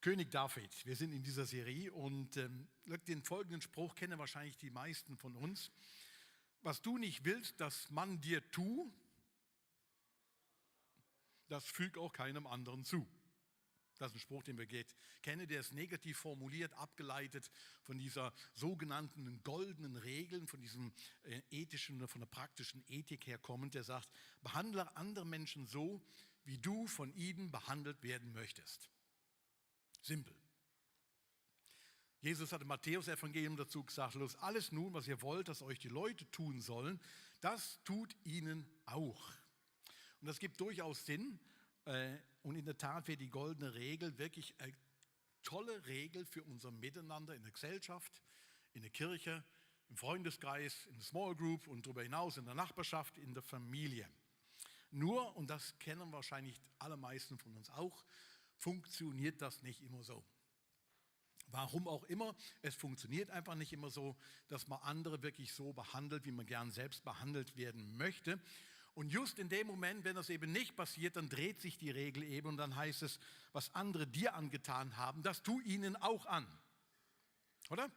König David. Wir sind in dieser Serie und den folgenden Spruch kennen wahrscheinlich die meisten von uns. Was du nicht willst, dass man dir tut, das füg auch keinem anderen zu. Das ist ein Spruch, den wir kennen, der ist negativ formuliert, abgeleitet von dieser sogenannten goldenen Regeln, von diesem ethischen, von der praktischen Ethik herkommend, der sagt, behandle andere Menschen so, wie du von ihnen behandelt werden möchtest. Simpel. Jesus hat im Matthäus-Evangelium dazu gesagt, los, alles nun, was ihr wollt, dass euch die Leute tun sollen, das tut ihnen auch. Und das gibt durchaus Sinn. Und in der Tat wäre die goldene Regel wirklich eine tolle Regel für unser Miteinander in der Gesellschaft, in der Kirche, im Freundeskreis, in der Small Group und darüber hinaus in der Nachbarschaft, in der Familie. Nur, und das kennen wahrscheinlich die allermeisten von uns auch, funktioniert das nicht immer so. Warum auch immer, es funktioniert einfach nicht immer so, dass man andere wirklich so behandelt, wie man gern selbst behandelt werden möchte. Und just in dem Moment, wenn das eben nicht passiert, dann dreht sich die Regel eben und dann heißt es, was andere dir angetan haben, das tu ihnen auch an. Oder?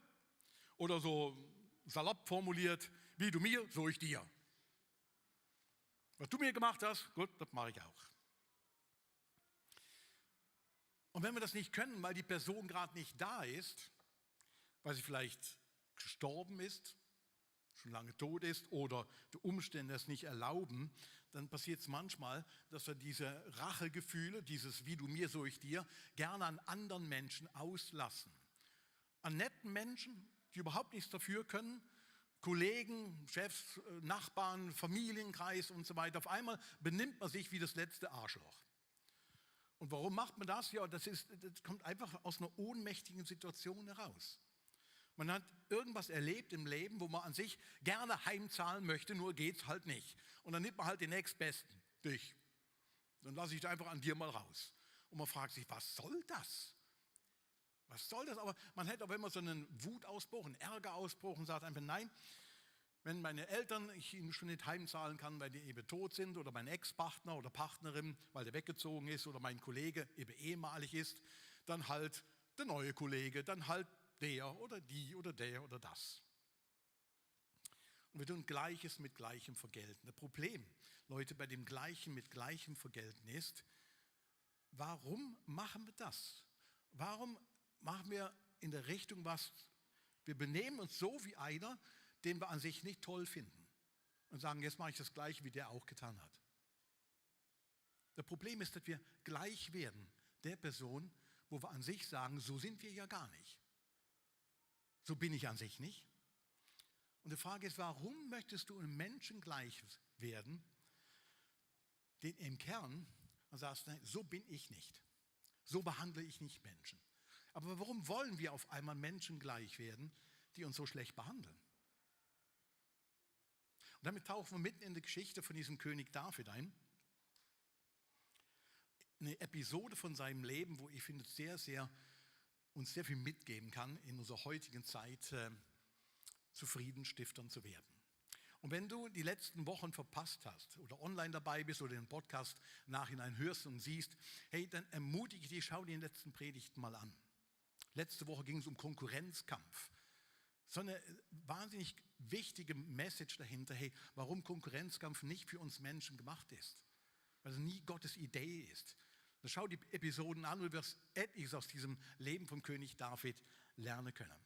Oder so salopp formuliert, wie du mir, so ich dir. Was du mir gemacht hast, gut, das mache ich auch. Und wenn wir das nicht können, weil die Person gerade nicht da ist, weil sie vielleicht gestorben ist, schon lange tot ist oder die Umstände es nicht erlauben, dann passiert es manchmal, dass wir diese Rachegefühle, dieses wie du mir, so ich dir, gerne an anderen Menschen auslassen. An netten Menschen, die überhaupt nichts dafür können, Kollegen, Chefs, Nachbarn, Familienkreis und so weiter. Auf einmal benimmt man sich wie das letzte Arschloch. Und warum macht man das? Ja, das kommt einfach aus einer ohnmächtigen Situation heraus. Man hat irgendwas erlebt im Leben, wo man an sich gerne heimzahlen möchte, nur geht's halt nicht. Und dann nimmt man halt den Nächstbesten, dich. Dann lasse ich da einfach an dir mal raus. Und man fragt sich, was soll das? Was soll das? Aber man hätte auch immer so einen Wutausbruch, einen Ärgerausbruch und sagt einfach, nein, wenn meine Eltern ich ihnen schon nicht heimzahlen kann, weil die eben tot sind oder mein Ex-Partner oder Partnerin, weil der weggezogen ist oder mein Kollege eben ehemalig ist, dann halt der neue Kollege, dann halt der oder die oder der oder das. Und wir tun Gleiches mit Gleichem vergelten. Das Problem, Leute, bei dem Gleichen mit Gleichem vergelten ist, warum machen wir das? Warum machen wir in der Richtung was, wir benehmen uns so wie einer, den wir an sich nicht toll finden und sagen, jetzt mache ich das Gleiche, wie der auch getan hat. Das Problem ist, dass wir gleich werden der Person, wo wir an sich sagen, so sind wir ja gar nicht. So bin ich an sich nicht. Und die Frage ist, warum möchtest du einem Menschen gleich werden, den im Kern sagst, nein, so bin ich nicht. So behandle ich nicht Menschen. Aber warum wollen wir auf einmal Menschen gleich werden, die uns so schlecht behandeln? Und damit tauchen wir mitten in die Geschichte von diesem König David ein. Eine Episode von seinem Leben, wo ich finde, uns sehr viel mitgeben kann, in unserer heutigen Zeit zu Friedensstiftern zu werden. Und wenn du die letzten Wochen verpasst hast oder online dabei bist oder den Podcast nachhinein hörst und siehst, hey, dann ermutige ich dich, schau dir die letzten Predigten mal an. Letzte Woche ging es um Konkurrenzkampf. So eine wahnsinnig wichtige Message dahinter, hey, warum Konkurrenzkampf nicht für uns Menschen gemacht ist. Weil es nie Gottes Idee ist. Dann schau die Episoden an und du wirst etliches aus diesem Leben vom König David lernen können.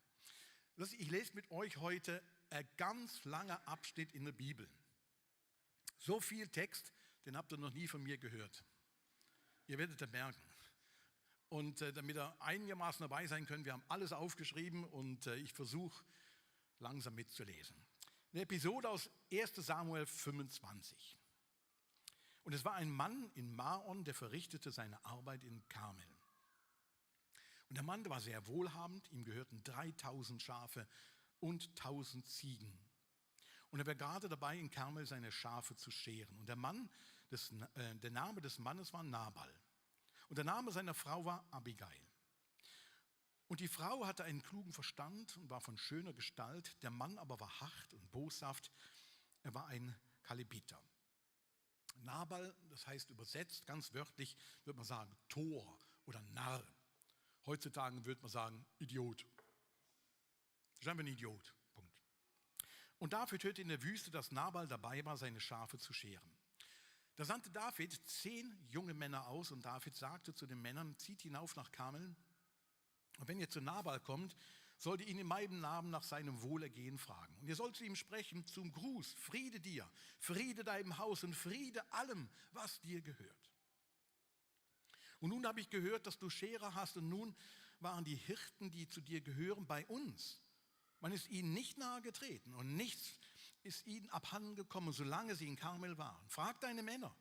Ich lese mit euch heute einen ganz langen Abschnitt in der Bibel. So viel Text, den habt ihr noch nie von mir gehört. Ihr werdet das merken. Und damit ihr einigermaßen dabei sein könnt, wir haben alles aufgeschrieben und ich versuche langsam mitzulesen. Eine Episode aus 1 Samuel 25. Und es war ein Mann in Maon, der verrichtete seine Arbeit in Karmel. Und der Mann war sehr wohlhabend, ihm gehörten 3000 Schafe und 1000 Ziegen. Und er war gerade dabei, in Karmel seine Schafe zu scheren. Und der Name des Mannes war Nabal. Und der Name seiner Frau war Abigail. Und die Frau hatte einen klugen Verstand und war von schöner Gestalt. Der Mann aber war hart und boshaft. Er war ein Kalebiter. Nabal, das heißt übersetzt, ganz wörtlich, würde man sagen, Tor oder Narr. Heutzutage würde man sagen, Idiot. Das ist einfach ein Idiot. Punkt. Und David hörte in der Wüste, dass Nabal dabei war, seine Schafe zu scheren. Da sandte David 10 junge Männer aus und David sagte zu den Männern, zieht hinauf nach Karmel. Und wenn ihr zu Nabal kommt, sollt ihr ihn in meinem Namen nach seinem Wohlergehen fragen. Und ihr sollt zu ihm sprechen zum Gruß, Friede dir, Friede deinem Haus und Friede allem, was dir gehört. Und nun habe ich gehört, dass du Scherer hast und nun waren die Hirten, die zu dir gehören, bei uns. Man ist ihnen nicht nahe getreten und nichts ist ihnen abhanden gekommen, solange sie in Karmel waren. Frag deine Männer,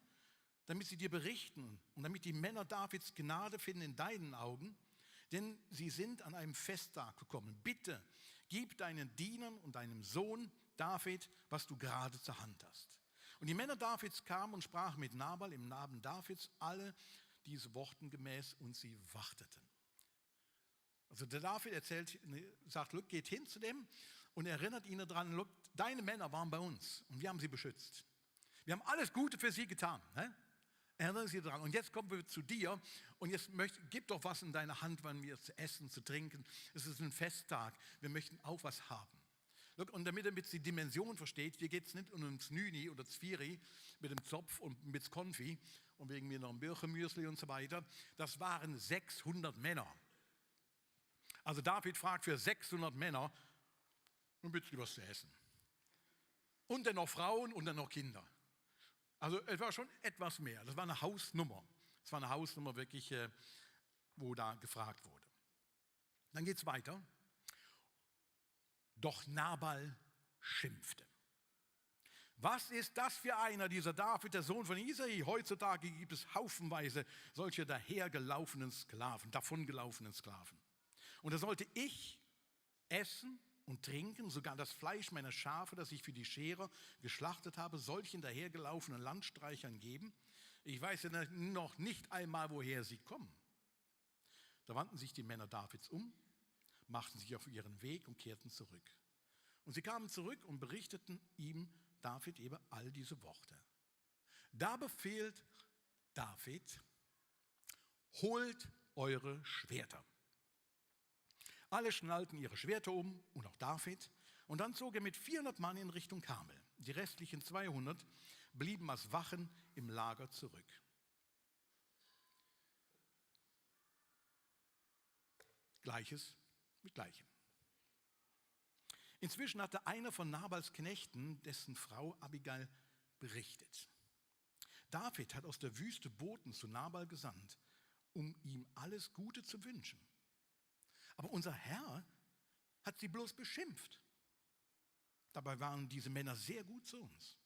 damit sie dir berichten und damit die Männer Davids Gnade finden in deinen Augen, denn sie sind an einem Festtag gekommen. Bitte, gib deinen Dienern und deinem Sohn David, was du gerade zur Hand hast. Und die Männer Davids kamen und sprachen mit Nabal im Namen Davids alle diese Worten gemäß und sie warteten. Also der David sagt, look, geht hin zu dem und erinnert ihn daran, look, deine Männer waren bei uns und wir haben sie beschützt. Wir haben alles Gute für sie getan. Ne? Erinnere sie daran. Und jetzt kommen wir zu dir und jetzt gib doch was in deine Hand, wenn wir zu essen, zu trinken. Es ist ein Festtag. Wir möchten auch was haben. Look, und damit die Dimension versteht, hier geht es nicht um ein Znüni oder Zwiri mit dem Zopf und mit Konfi und wegen mir noch ein Birchenmüsli und so weiter. Das waren 600 Männer. Also David fragt für 600 Männer ein bisschen was zu essen. Und dann noch Frauen und dann noch Kinder. Also es war schon etwas mehr. Das war eine Hausnummer. Es war eine Hausnummer wirklich, wo da gefragt wurde. Dann geht es weiter. Doch Nabal schimpfte. Was ist das für einer, dieser David, der Sohn von Isai? Heutzutage gibt es haufenweise solche davongelaufenen Sklaven. Und da sollte ich essen und trinken, sogar das Fleisch meiner Schafe, das ich für die Scherer geschlachtet habe, solchen dahergelaufenen Landstreichern geben. Ich weiß ja noch nicht einmal, woher sie kommen. Da wandten sich die Männer Davids um, machten sich auf ihren Weg und kehrten zurück. Und sie kamen zurück und berichteten ihm David eben all diese Worte. Da befiehlt David, holt eure Schwerter. Alle schnallten ihre Schwerter um und auch David. Und dann zog er mit 400 Mann in Richtung Karmel. Die restlichen 200 blieben als Wachen im Lager zurück. Gleiches mit Gleichem. Inzwischen hatte einer von Nabals Knechten, dessen Frau Abigail, berichtet. David hat aus der Wüste Boten zu Nabal gesandt, um ihm alles Gute zu wünschen. Aber unser Herr hat sie bloß beschimpft. Dabei waren diese Männer sehr gut zu uns.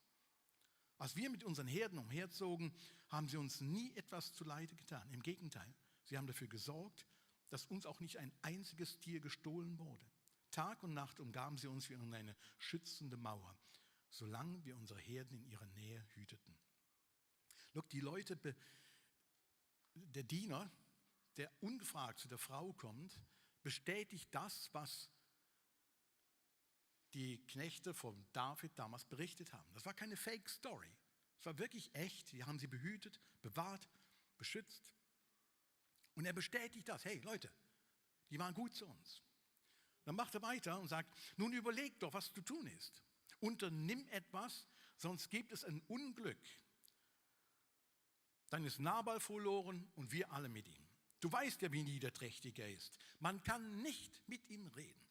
Als wir mit unseren Herden umherzogen, haben sie uns nie etwas zuleide getan. Im Gegenteil, sie haben dafür gesorgt, dass uns auch nicht ein einziges Tier gestohlen wurde. Tag und Nacht umgaben sie uns wie eine schützende Mauer, solange wir unsere Herden in ihrer Nähe hüteten. Look, die Leute, der Diener, der ungefragt zu der Frau kommt, bestätigt das, was die Knechte von David damals berichtet haben. Das war keine Fake-Story. Es war wirklich echt. Die haben sie behütet, bewahrt, beschützt. Und er bestätigt das. Hey Leute, die waren gut zu uns. Dann macht er weiter und sagt, nun überleg doch, was zu tun ist. Unternimm etwas, sonst gibt es ein Unglück. Dann ist Nabal verloren und wir alle mit ihm. Du weißt ja, wie niederträchtig er ist. Man kann nicht mit ihm reden.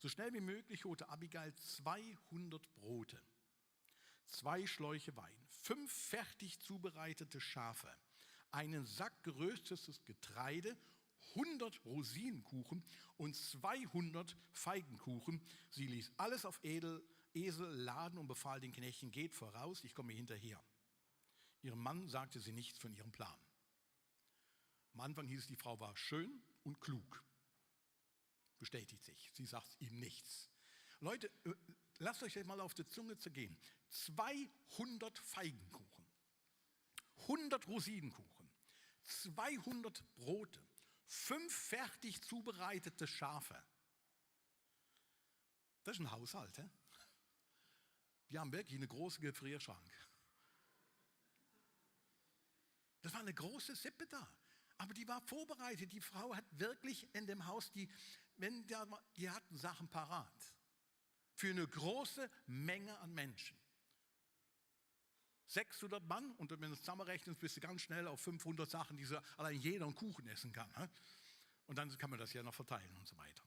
So schnell wie möglich holte Abigail 200 Brote, 2 Schläuche Wein, 5 fertig zubereitete Schafe, einen Sack geröstetes Getreide, 100 Rosinenkuchen und 200 Feigenkuchen. Sie ließ alles auf Esel laden und befahl den Knechten, geht voraus, ich komme hinterher. Ihrem Mann sagte sie nichts von ihrem Plan. Am Anfang hieß es, die Frau war schön und klug. Bestätigt sich. Sie sagt ihm nichts. Leute, lasst euch mal auf die Zunge zergehen. 200 Feigenkuchen, 100 Rosinenkuchen, 200 Brote, 5 fertig zubereitete Schafe. Das ist ein Haushalt. He? Die haben wirklich einen großen Gefrierschrank. Das war eine große Sippe da. Aber die war vorbereitet. Die Frau hat wirklich in dem Haus, die hatten Sachen parat. Für eine große Menge an Menschen. 600 Mann, und wenn du es zusammenrechnest, bist du ganz schnell auf 500 Sachen, die so allein jeder einen Kuchen essen kann. Und dann kann man das ja noch verteilen und so weiter.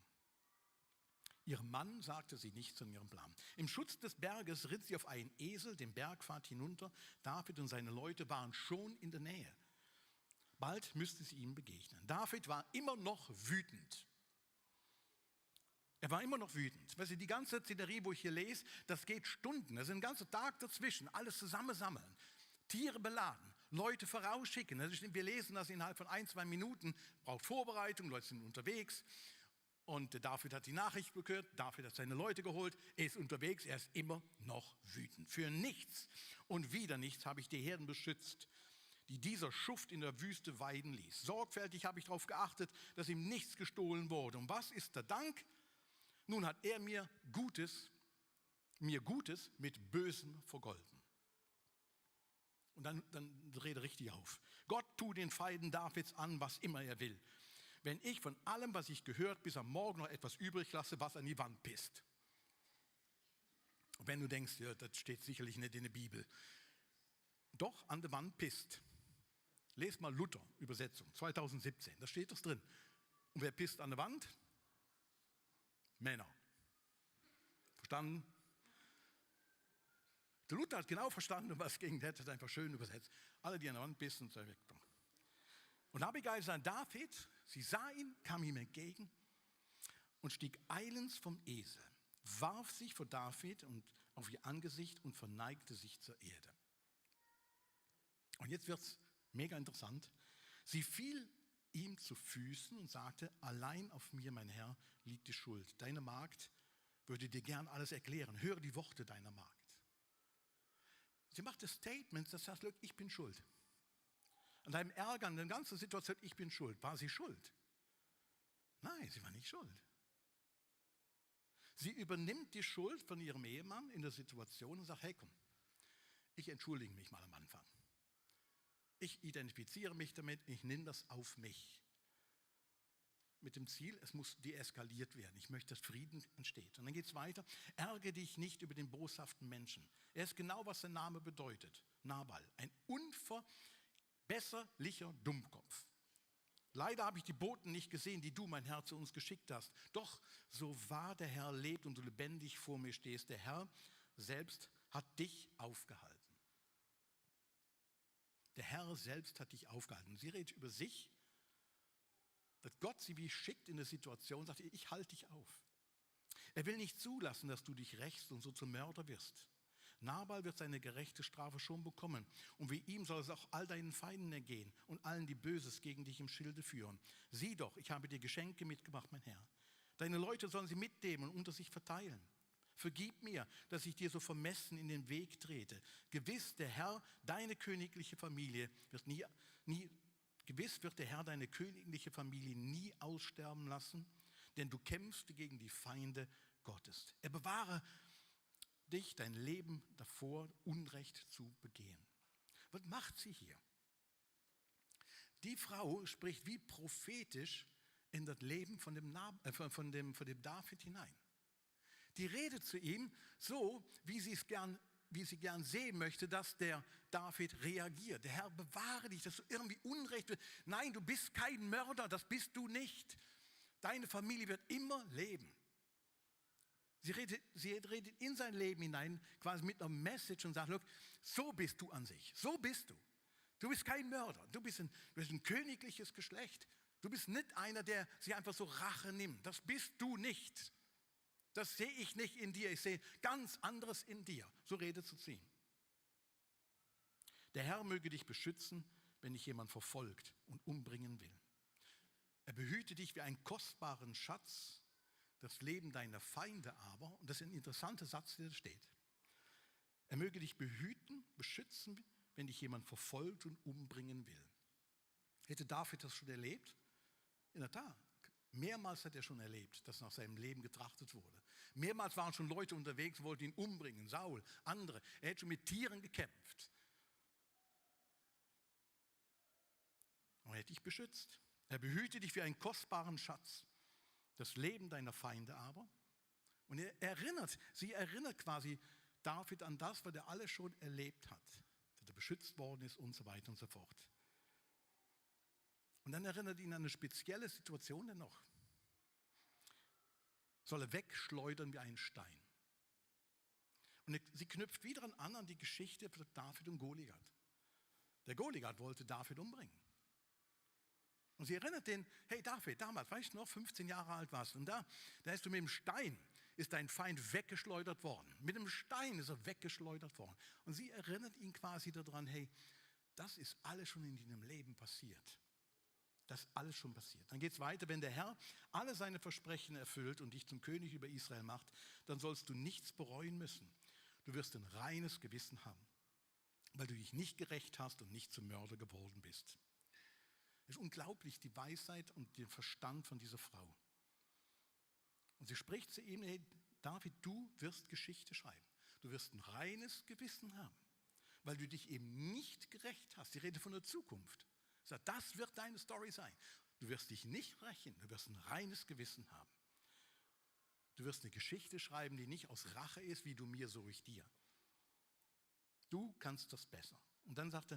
Ihrem Mann sagte sie nichts von ihrem Plan. Im Schutz des Berges ritt sie auf einen Esel den Bergpfad hinunter. David und seine Leute waren schon in der Nähe. Bald müsste sie ihm begegnen. David war immer noch wütend. Er war immer noch wütend. Weißt du, die ganze Szenerie, wo ich hier lese, das geht Stunden. Das ist ein ganzer Tag dazwischen. Alles zusammensammeln. Tiere beladen. Leute vorausschicken. Wir lesen das innerhalb von 1-2 Minuten. Braucht Vorbereitung. Leute sind unterwegs. Und David hat die Nachricht gehört. David hat seine Leute geholt. Er ist unterwegs. Er ist immer noch wütend. Für nichts und wieder nichts habe ich die Herden beschützt, die dieser Schuft in der Wüste weiden ließ. Sorgfältig habe ich darauf geachtet, dass ihm nichts gestohlen wurde. Und was ist der Dank? Nun hat er mir Gutes mit Bösem vergolten. Und dann dreht er richtig auf. Gott tut den Feinden Davids an, was immer er will. Wenn ich von allem, was ich gehört, bis am Morgen noch etwas übrig lasse, was an die Wand pisst. Und wenn du denkst, ja, das steht sicherlich nicht in der Bibel. Doch, an der Wand pisst. Lest mal Luther, Übersetzung, 2017, da steht das drin. Und wer pisst an der Wand? Männer. Verstanden? Der Luther hat genau verstanden, um was es ging. Der hat es einfach schön übersetzt. Alle, die an der Wand pissen, sind weg. Und Abigail sah David, sie sah ihn, kam ihm entgegen und stieg eilends vom Esel, warf sich vor David und auf ihr Angesicht und verneigte sich zur Erde. Und jetzt wird es mega interessant. Sie fiel ihm zu Füßen und sagte, allein auf mir, mein Herr, liegt die Schuld. Deine Magd würde dir gern alles erklären. Höre die Worte deiner Magd. Sie macht das Statement, das sagt, ich bin schuld. An deinem Ärger, an der ganzen Situation, ich bin schuld. War sie schuld? Nein, sie war nicht schuld. Sie übernimmt die Schuld von ihrem Ehemann in der Situation und sagt, hey komm, ich entschuldige mich mal am Anfang. Ich identifiziere mich damit, ich nehme das auf mich. Mit dem Ziel, es muss deeskaliert werden. Ich möchte, dass Frieden entsteht. Und dann geht es weiter. Ärgere dich nicht über den boshaften Menschen. Er ist genau, was sein Name bedeutet. Nabal, ein unverbesserlicher Dummkopf. Leider habe ich die Boten nicht gesehen, die du, mein Herr, zu uns geschickt hast. Doch so wahr der Herr lebt und du lebendig vor mir stehst, der Herr selbst hat dich aufgehalten. Der Herr selbst hat dich aufgehalten. Sie redet über sich, dass Gott sie wie schickt in der Situation, sagt, ich halte dich auf. Er will nicht zulassen, dass du dich rächst und so zum Mörder wirst. Nabal wird seine gerechte Strafe schon bekommen. Und wie ihm soll es auch all deinen Feinden ergehen und allen, die Böses gegen dich im Schilde führen. Sieh doch, ich habe dir Geschenke mitgebracht, mein Herr. Deine Leute sollen sie mitnehmen und unter sich verteilen. Vergib mir, dass ich dir so vermessen in den Weg trete. Gewiss, der Herr, deine königliche Familie wird Gewiss wird der Herr deine königliche Familie nie aussterben lassen, denn du kämpfst gegen die Feinde Gottes. Er bewahre dich, dein Leben davor, Unrecht zu begehen. Was macht sie hier? Die Frau spricht wie prophetisch in das Leben von dem David hinein. Die redet zu ihm so, wie sie gern sehen möchte, dass der David reagiert. Der Herr bewahre dich, dass du irgendwie Unrecht willst. Nein, du bist kein Mörder, das bist du nicht. Deine Familie wird immer leben. Sie redet in sein Leben hinein, quasi mit einer Message und sagt, look, so bist du an sich, so bist du. Du bist kein Mörder, du bist ein königliches Geschlecht. Du bist nicht einer, der sich einfach so Rache nimmt. Das bist du nicht. Das sehe ich nicht in dir, ich sehe ganz anderes in dir. So redet zu ihm. Der Herr möge dich beschützen, wenn dich jemand verfolgt und umbringen will. Er behüte dich wie einen kostbaren Schatz, das Leben deiner Feinde aber, und das ist ein interessanter Satz, der da steht. Er möge dich behüten, beschützen, wenn dich jemand verfolgt und umbringen will. Hätte David das schon erlebt? In der Tat. Mehrmals hat er schon erlebt, dass nach seinem Leben getrachtet wurde. Mehrmals waren schon Leute unterwegs, wollten ihn umbringen, Saul, andere. Er hätte schon mit Tieren gekämpft. Aber er dich beschützt. Er behütet dich wie einen kostbaren Schatz. Das Leben deiner Feinde aber. Und sie erinnert quasi David an das, was er alles schon erlebt hat. Dass er beschützt worden ist und so weiter und so fort. Und dann erinnert ihn an eine spezielle Situation dennoch. Soll er wegschleudern wie einen Stein. Und sie knüpft wieder an die Geschichte von David und Goliath. Der Goliath wollte David umbringen. Und sie erinnert den, hey David, damals, weißt du noch, 15 Jahre alt warst. Und da ist du mit dem Stein, ist dein Feind weggeschleudert worden. Mit dem Stein ist er weggeschleudert worden. Und sie erinnert ihn quasi daran, hey, das ist alles schon in deinem Leben passiert. Das ist alles schon passiert. Dann geht es weiter, wenn der Herr alle seine Versprechen erfüllt und dich zum König über Israel macht, dann sollst du nichts bereuen müssen. Du wirst ein reines Gewissen haben, weil du dich nicht gerächt hast und nicht zum Mörder geworden bist. Es ist unglaublich, die Weisheit und der Verstand von dieser Frau. Und sie spricht zu ihm, hey David, du wirst Geschichte schreiben. Du wirst ein reines Gewissen haben, weil du dich eben nicht gerächt hast. Sie redet von der Zukunft. Sie sagt, das wird deine Story sein. Du wirst dich nicht rächen, du wirst ein reines Gewissen haben. Du wirst eine Geschichte schreiben, die nicht aus Rache ist, wie du mir, so ich dir. Du kannst das besser. Und dann sagt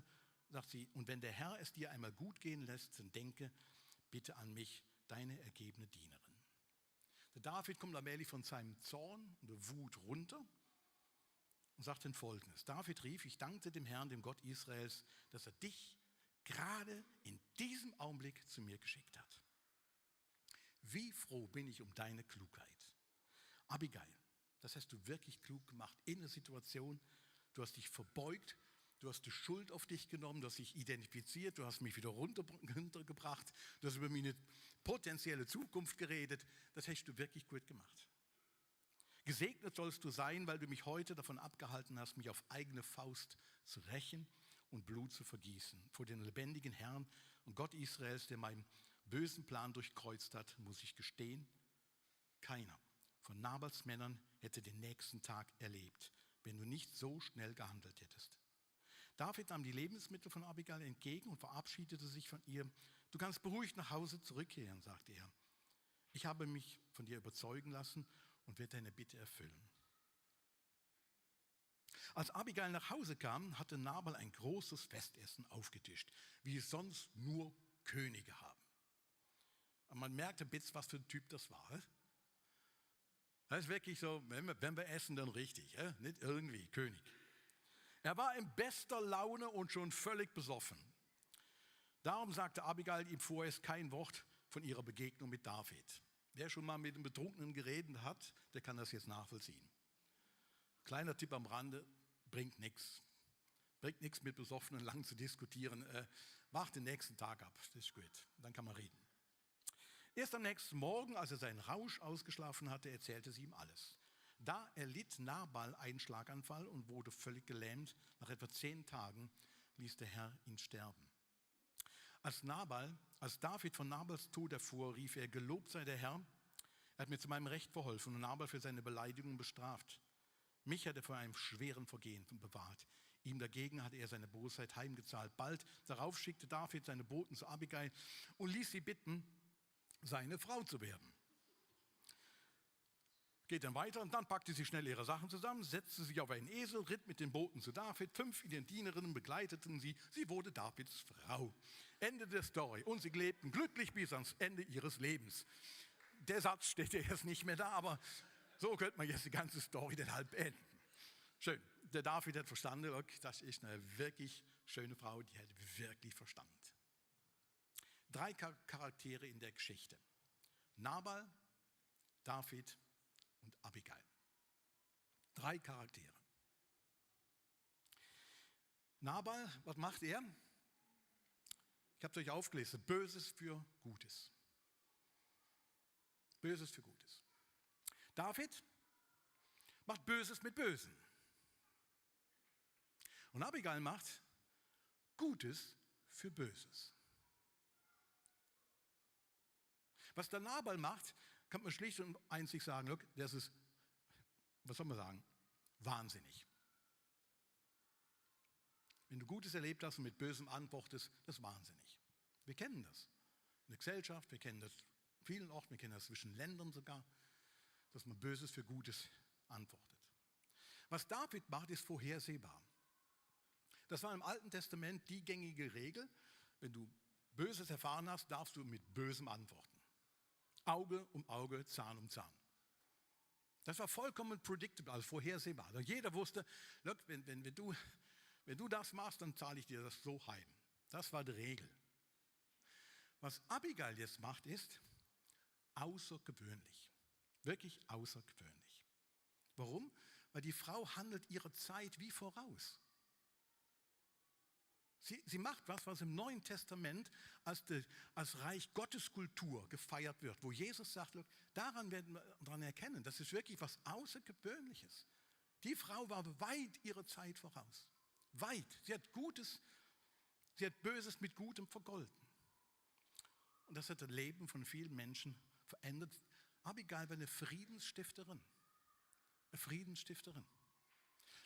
sie, und wenn der Herr es dir einmal gut gehen lässt, dann denke bitte an mich, deine ergebene Dienerin. Der David kommt allmählich von seinem Zorn und der Wut runter und sagt dann Folgendes. David rief, ich dankte dem Herrn, dem Gott Israels, dass er dich gerade in diesem Augenblick zu mir geschickt hat. Wie froh bin ich um deine Klugheit. Abigail, das hast du wirklich klug gemacht in der Situation. Du hast dich verbeugt, du hast die Schuld auf dich genommen, du hast dich identifiziert, du hast mich wieder runtergebracht, du hast über meine potenzielle Zukunft geredet. Das hast du wirklich gut gemacht. Gesegnet sollst du sein, weil du mich heute davon abgehalten hast, mich auf eigene Faust zu rächen und Blut zu vergießen. Vor den lebendigen Herrn und Gott Israels, der meinen bösen Plan durchkreuzt hat, muss ich gestehen, keiner von Nabals Männern hätte den nächsten Tag erlebt, wenn du nicht so schnell gehandelt hättest. David nahm die Lebensmittel von Abigail entgegen und verabschiedete sich von ihr. Du kannst beruhigt nach Hause zurückkehren, sagte er. Ich habe mich von dir überzeugen lassen und werde deine Bitte erfüllen. Als Abigail nach Hause kam, hatte Nabal ein großes Festessen aufgetischt, wie es sonst nur Könige haben. Und man merkte ein bisschen, was für ein Typ das war. Das ist wirklich so, wenn wir essen, dann richtig, nicht irgendwie König. Er war in bester Laune und schon völlig besoffen. Darum sagte Abigail ihm vorerst kein Wort von ihrer Begegnung mit David. Wer schon mal mit einem Betrunkenen geredet hat, der kann das jetzt nachvollziehen. Kleiner Tipp am Rande, bringt nichts. Bringt nichts mit Besoffenen lang zu diskutieren. Macht den nächsten Tag ab, das ist gut, dann kann man reden. Erst am nächsten Morgen, als er seinen Rausch ausgeschlafen hatte, erzählte sie ihm alles. Da erlitt Nabal einen Schlaganfall und wurde völlig gelähmt. Nach etwa 10 Tagen ließ der Herr ihn sterben. Als David von Nabals Tod erfuhr, rief er, gelobt sei der Herr, er hat mir zu meinem Recht verholfen und Nabal für seine Beleidigung bestraft. Mich hat er vor einem schweren Vergehen bewahrt. Ihm dagegen hatte er seine Bosheit heimgezahlt. Bald darauf schickte David seine Boten zu Abigail und ließ sie bitten, seine Frau zu werden. Geht dann weiter und dann packte sie schnell ihre Sachen zusammen, setzte sich auf einen Esel, ritt mit den Boten zu David. 5 Dienerinnen begleiteten sie. Sie wurde Davids Frau. Ende der Story. Und sie lebten glücklich bis ans Ende ihres Lebens. Der Satz steht ja jetzt nicht mehr da, aber so könnte man jetzt die ganze Story dann halt beenden. Schön. Der David hat verstanden, okay, das ist eine wirklich schöne Frau, die hat wirklich Verstand. 3 Charaktere in der Geschichte. Nabal, David und Abigail. 3 Charaktere. Nabal, was macht er? Ich habe es euch aufgelistet. Böses für Gutes. Böses für Gutes. David macht Böses mit Bösen. Und Abigail macht Gutes für Böses. Was der Nabal macht, kann man schlicht und einzig sagen, look, das ist, was soll man sagen, wahnsinnig. Wenn du Gutes erlebt hast und mit Bösem antwortest, das ist wahnsinnig. Wir kennen das in der Gesellschaft, wir kennen das in vielen Orten, wir kennen das zwischen Ländern sogar, dass man Böses für Gutes antwortet. Was David macht, ist vorhersehbar. Das war im Alten Testament die gängige Regel. Wenn du Böses erfahren hast, darfst du mit Bösem antworten. Auge um Auge, Zahn um Zahn. Das war vollkommen predictable, also vorhersehbar. Also jeder wusste, look, wenn du das machst, dann zahle ich dir das so heim. Das war die Regel. Was Abigail jetzt macht, ist außergewöhnlich. Wirklich außergewöhnlich. Warum? Weil die Frau handelt ihre Zeit wie voraus. Sie macht was im Neuen Testament als Reich Gottes Kultur gefeiert wird, wo Jesus sagt, daran werden wir daran erkennen, das ist wirklich was Außergewöhnliches. Die Frau war weit ihrer Zeit voraus. Weit. Sie hat Böses mit Gutem vergolten. Und das hat das Leben von vielen Menschen verändert. Abigail war eine Friedensstifterin. Eine Friedensstifterin.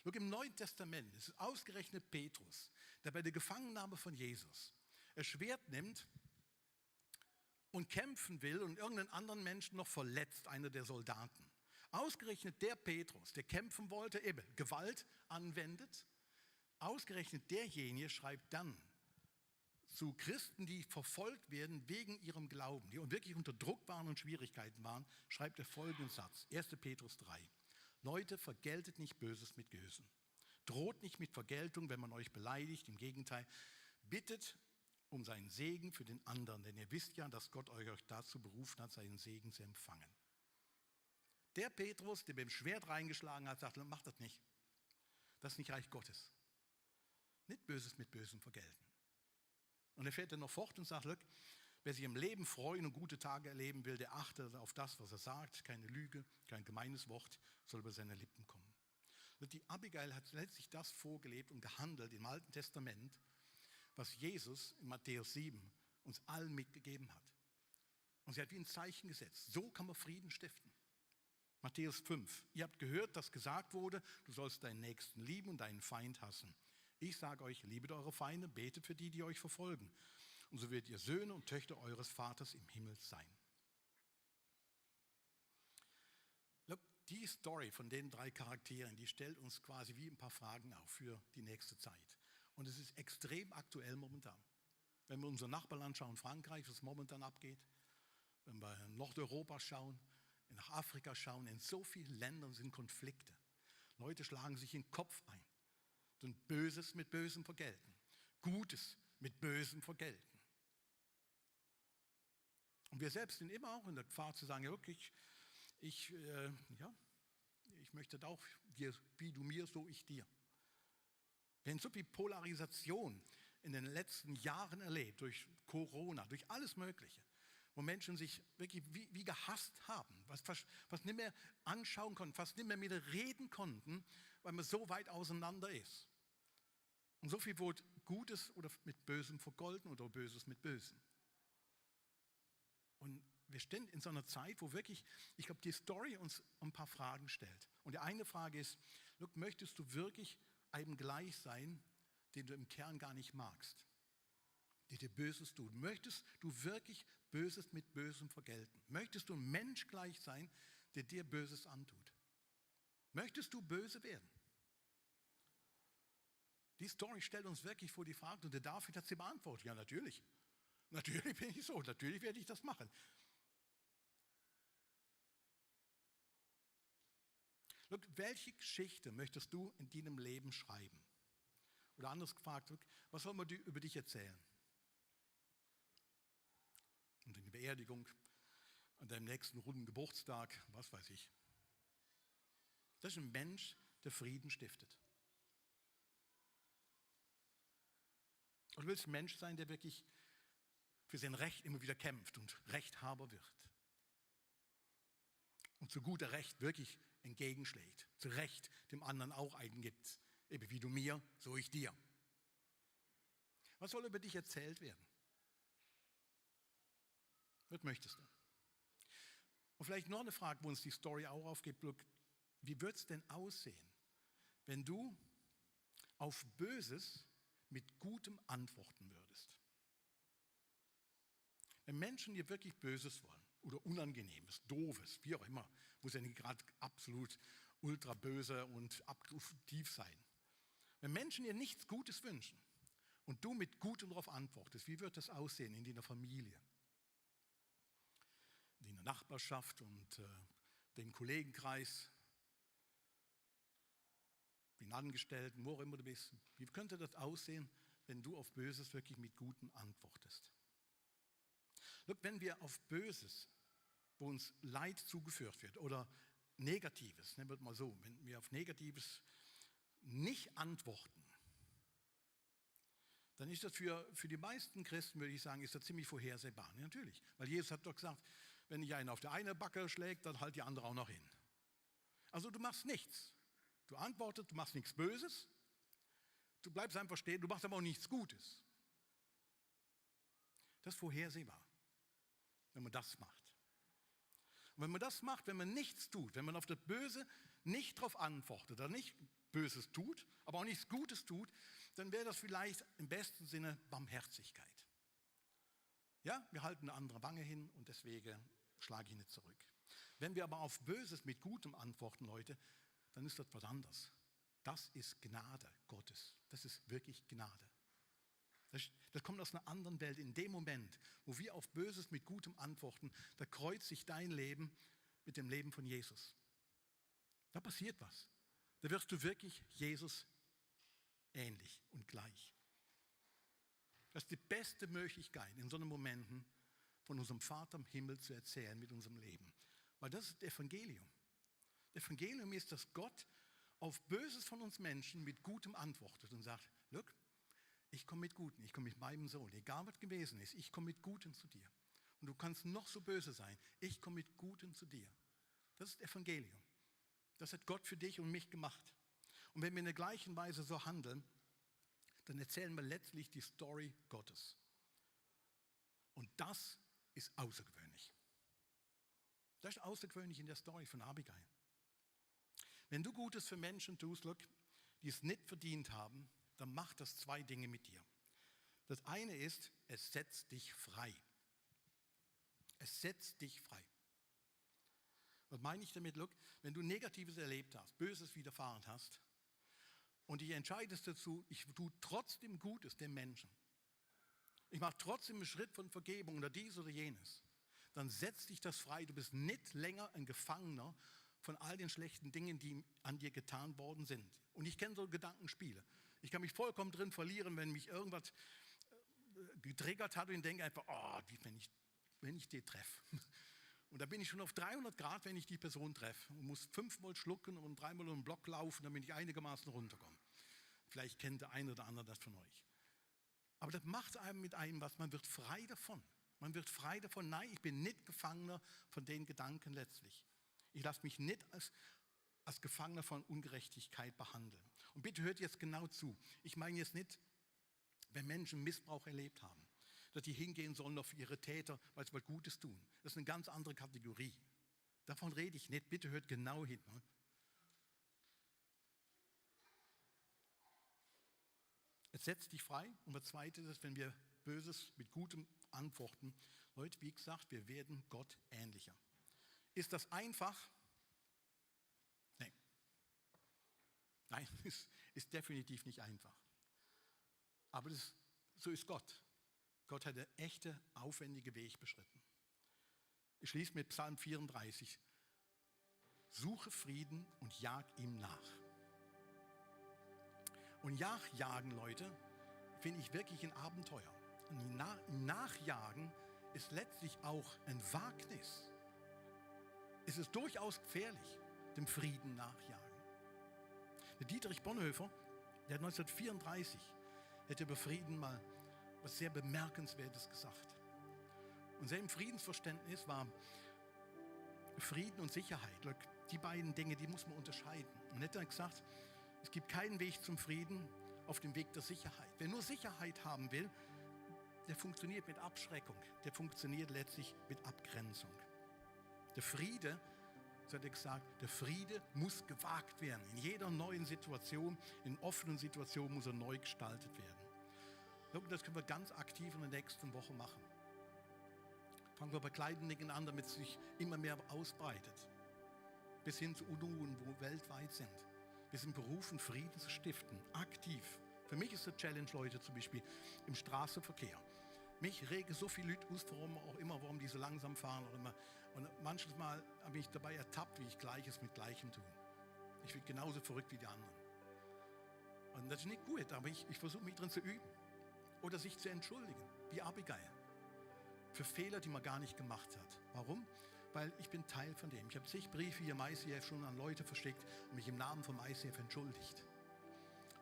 Schau, im Neuen Testament ist es ausgerechnet Petrus, der bei der Gefangennahme von Jesus ein Schwert nimmt und kämpfen will und irgendeinen anderen Menschen noch verletzt, einer der Soldaten. Ausgerechnet der Petrus, der kämpfen wollte, eben Gewalt anwendet, ausgerechnet derjenige schreibt dann zu Christen, die verfolgt werden wegen ihrem Glauben, die wirklich unter Druck waren und Schwierigkeiten waren, schreibt er folgenden Satz, 1. Petrus 3. Leute, vergeltet nicht Böses mit Bösem. Droht nicht mit Vergeltung, wenn man euch beleidigt. Im Gegenteil, bittet um seinen Segen für den anderen. Denn ihr wisst ja, dass Gott euch dazu berufen hat, seinen Segen zu empfangen. Der Petrus, der mit dem Schwert reingeschlagen hat, sagt, mach das nicht. Das ist nicht Reich Gottes. Nicht Böses mit Bösem vergelten. Und er fährt dann noch fort und sagt, wer sich im Leben freuen und gute Tage erleben will, der achte auf das, was er sagt. Keine Lüge, kein gemeines Wort soll über seine Lippen kommen. Und die Abigail hat letztlich das vorgelebt und gehandelt im Alten Testament, was Jesus in Matthäus 7 uns allen mitgegeben hat. Und sie hat wie ein Zeichen gesetzt. So kann man Frieden stiften. Matthäus 5. Ihr habt gehört, dass gesagt wurde, du sollst deinen Nächsten lieben und deinen Feind hassen. Ich sage euch, liebet eure Feinde, betet für die, die euch verfolgen. Und so werdet ihr Söhne und Töchter eures Vaters im Himmel sein. Die Story von den 3 Charakteren, die stellt uns quasi wie ein paar Fragen auf für die nächste Zeit. Und es ist extrem aktuell momentan. Wenn wir unser Nachbarland schauen, Frankreich, was momentan abgeht, wenn wir in Nordeuropa schauen, nach Afrika schauen, in so vielen Ländern sind Konflikte. Leute schlagen sich in den Kopf ein und Böses mit Bösem vergelten, Gutes mit Bösem vergelten. Und wir selbst sind immer auch in der Gefahr zu sagen, ja, okay, ich möchte auch, wie du mir, so ich dir. Wir haben so viel Polarisation in den letzten Jahren erlebt, durch Corona, durch alles Mögliche, wo Menschen sich wirklich wie gehasst haben, was nicht mehr anschauen konnten, fast nicht mehr mit reden konnten, weil man so weit auseinander ist. Und so viel wurde Gutes oder mit Bösem vergolten oder Böses mit Bösem. Und wir stehen in so einer Zeit, wo wirklich, ich glaube, die Story uns ein paar Fragen stellt. Und die eine Frage ist, möchtest du wirklich einem gleich sein, den du im Kern gar nicht magst, der dir Böses tut? Möchtest du wirklich Böses mit Bösem vergelten? Möchtest du ein Mensch gleich sein, der dir Böses antut? Möchtest du böse werden? Die Story stellt uns wirklich vor die Frage, und der David hat sie beantwortet. Ja, natürlich. Natürlich bin ich so, natürlich werde ich das machen. Welche Geschichte möchtest du in deinem Leben schreiben? Oder anders gefragt, was soll man über dich erzählen? Und in der Beerdigung, an deinem nächsten runden Geburtstag, was weiß ich. Das ist ein Mensch, der Frieden stiftet. Und du willst ein Mensch sein, der wirklich für sein Recht immer wieder kämpft und Rechthaber wird. Und zu guter Recht wirklich entgegenschlägt. Zu Recht dem anderen auch eingibt. Eben wie du mir, so ich dir. Was soll über dich erzählt werden? Was möchtest du? Und vielleicht noch eine Frage, wo uns die Story auch aufgibt. Wie wird es denn aussehen, wenn du auf Böses mit Gutem antworten würdest? Wenn Menschen dir wirklich Böses wollen oder Unangenehmes, Doofes, wie auch immer, muss ja nicht gerade absolut ultra böse und abgrundtief sein. Wenn Menschen dir nichts Gutes wünschen und du mit Gutem darauf antwortest, wie wird das aussehen in deiner Familie, in der Nachbarschaft und dem Kollegenkreis, den Angestellten, wo auch immer du bist? Wie könnte das aussehen, wenn du auf Böses wirklich mit Gutem antwortest? Look, wenn wir auf Böses, wo uns Leid zugeführt wird oder Negatives, nennen wir es mal so, wenn wir auf Negatives nicht antworten, dann ist das für die meisten Christen, würde ich sagen, ist das ziemlich vorhersehbar. Ja, natürlich, weil Jesus hat doch gesagt, wenn dich einer auf der eine Backe schlägt, dann halt die andere auch noch hin. Also du machst nichts. Du antwortest, du machst nichts Böses, du bleibst einfach stehen, du machst aber auch nichts Gutes. Das ist vorhersehbar, wenn man das macht. Und wenn man das macht, wenn man nichts tut, wenn man auf das Böse nicht darauf antwortet, oder nicht Böses tut, aber auch nichts Gutes tut, dann wäre das vielleicht im besten Sinne Barmherzigkeit. Ja, wir halten eine andere Wange hin und deswegen schlage ich nicht zurück. Wenn wir aber auf Böses mit Gutem antworten, Leute, dann ist das was anderes. Das ist Gnade Gottes. Das ist wirklich Gnade. Das kommt aus einer anderen Welt. In dem Moment, wo wir auf Böses mit Gutem antworten, da kreuzt sich dein Leben mit dem Leben von Jesus. Da passiert was. Da wirst du wirklich Jesus ähnlich und gleich. Das ist die beste Möglichkeit, in so einen Momenten von unserem Vater im Himmel zu erzählen mit unserem Leben. Weil das ist das Evangelium. Das Evangelium ist, dass Gott auf Böses von uns Menschen mit Gutem antwortet und sagt, look, ich komme mit Gutem, ich komme mit meinem Sohn, egal was gewesen ist, ich komme mit Gutem zu dir. Und du kannst noch so böse sein, ich komme mit Gutem zu dir. Das ist Evangelium. Das hat Gott für dich und mich gemacht. Und wenn wir in der gleichen Weise so handeln, dann erzählen wir letztlich die Story Gottes. Und das ist außergewöhnlich. Das ist außergewöhnlich in der Story von Abigail. Wenn du Gutes für Menschen tust, look, die es nicht verdient haben, dann macht das zwei Dinge mit dir. Das eine ist, es setzt dich frei. Es setzt dich frei. Was meine ich damit? Look, wenn du Negatives erlebt hast, Böses widerfahren hast und dich entscheidest dazu, ich tue trotzdem Gutes dem Menschen. Ich mache trotzdem einen Schritt von Vergebung oder dies oder jenes. Dann setzt dich das frei. Du bist nicht länger ein Gefangener von all den schlechten Dingen, die an dir getan worden sind. Und ich kenne so Gedankenspiele. Ich kann mich vollkommen drin verlieren, wenn mich irgendwas getriggert hat und ich denke einfach, oh, wenn ich die treffe. Und da bin ich schon auf 300 Grad, wenn ich die Person treffe und muss 5-mal schlucken und 3-mal um den Block laufen, damit ich einigermaßen runterkomme. Vielleicht kennt der eine oder andere das von euch. Aber das macht einem mit einem was, man wird frei davon. Man wird frei davon, nein, ich bin nicht Gefangener von den Gedanken letztlich. Ich lasse mich nicht als Gefangener von Ungerechtigkeit behandeln. Und bitte hört jetzt genau zu. Ich meine jetzt nicht, wenn Menschen Missbrauch erlebt haben, dass die hingehen sollen auf ihre Täter, weil sie was Gutes tun. Das ist eine ganz andere Kategorie. Davon rede ich nicht. Bitte hört genau hin. Es setzt dich frei. Und das Zweite ist, wenn wir Böses mit Gutem antworten, Leute, wie gesagt, wir werden Gott ähnlicher. Ist das einfach? Nein. Nein, es ist definitiv nicht einfach. Aber so ist Gott. Gott hat einen echten, aufwendigen Weg beschritten. Ich schließe mit Psalm 34. Suche Frieden und jag ihm nach. Und Nachjagen, Leute, finde ich wirklich ein Abenteuer. Und Nachjagen ist letztlich auch ein Wagnis. Es ist durchaus gefährlich, dem Frieden nachjagen. Der Dietrich Bonhoeffer, der hat 1934 über Frieden mal was sehr Bemerkenswertes gesagt. Und sein Friedensverständnis war Frieden und Sicherheit. Die beiden Dinge, die muss man unterscheiden. Und er hat gesagt, es gibt keinen Weg zum Frieden auf dem Weg der Sicherheit. Wer nur Sicherheit haben will, der funktioniert mit Abschreckung. Der funktioniert letztlich mit Abgrenzung. Der Friede, so hat er gesagt, der Friede muss gewagt werden. In jeder neuen Situation, in offenen Situationen muss er neu gestaltet werden. Das können wir ganz aktiv in der nächsten Woche machen. Fangen wir bei kleinen Dingen an, damit es sich immer mehr ausbreitet. Bis hin zu Unruhen, wo weltweit sind. Wir sind berufen, Frieden zu stiften, aktiv. Für mich ist eine Challenge, Leute, zum Beispiel im Straßenverkehr. Mich regen so viele Leute aus, warum die so langsam fahren. Auch immer. Und manches Mal habe ich dabei ertappt, wie ich Gleiches mit Gleichem tue. Ich bin genauso verrückt wie die anderen. Und das ist nicht gut, aber ich versuche mich drin zu üben. Oder sich zu entschuldigen, wie Abigail. Für Fehler, die man gar nicht gemacht hat. Warum? Weil ich bin Teil von dem. Ich habe zig Briefe hier im ICF schon an Leute verschickt und mich im Namen vom ICF entschuldigt.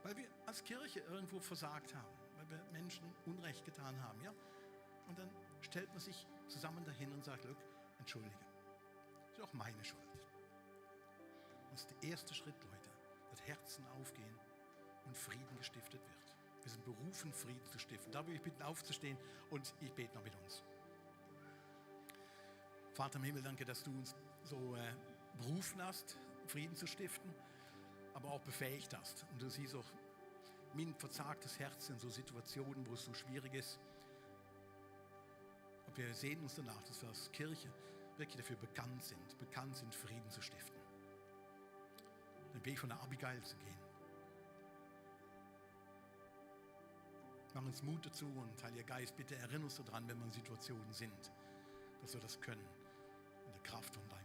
Weil wir als Kirche irgendwo versagt haben. Weil wir Menschen Unrecht getan haben. Ja? Und dann stellt man sich zusammen dahin und sagt, look, entschuldige. Das ist auch meine Schuld. Das ist der erste Schritt, Leute. Dass Herzen aufgehen und Frieden gestiftet wird. Wir sind berufen, Frieden zu stiften. Da will ich bitten, aufzustehen und ich bete noch mit uns. Vater im Himmel, danke, dass du uns so berufen hast, Frieden zu stiften, aber auch befähigt hast. Und du siehst auch mein verzagtes Herz in so Situationen, wo es so schwierig ist. Und wir sehen uns danach, dass wir als Kirche wirklich dafür bekannt sind, Frieden zu stiften. Den Weg von der Abigail zu gehen. Mach uns Mut dazu und Heiliger Geist, bitte erinnere uns daran, wenn wir in Situationen sind, dass wir das können, in der Kraft von deinem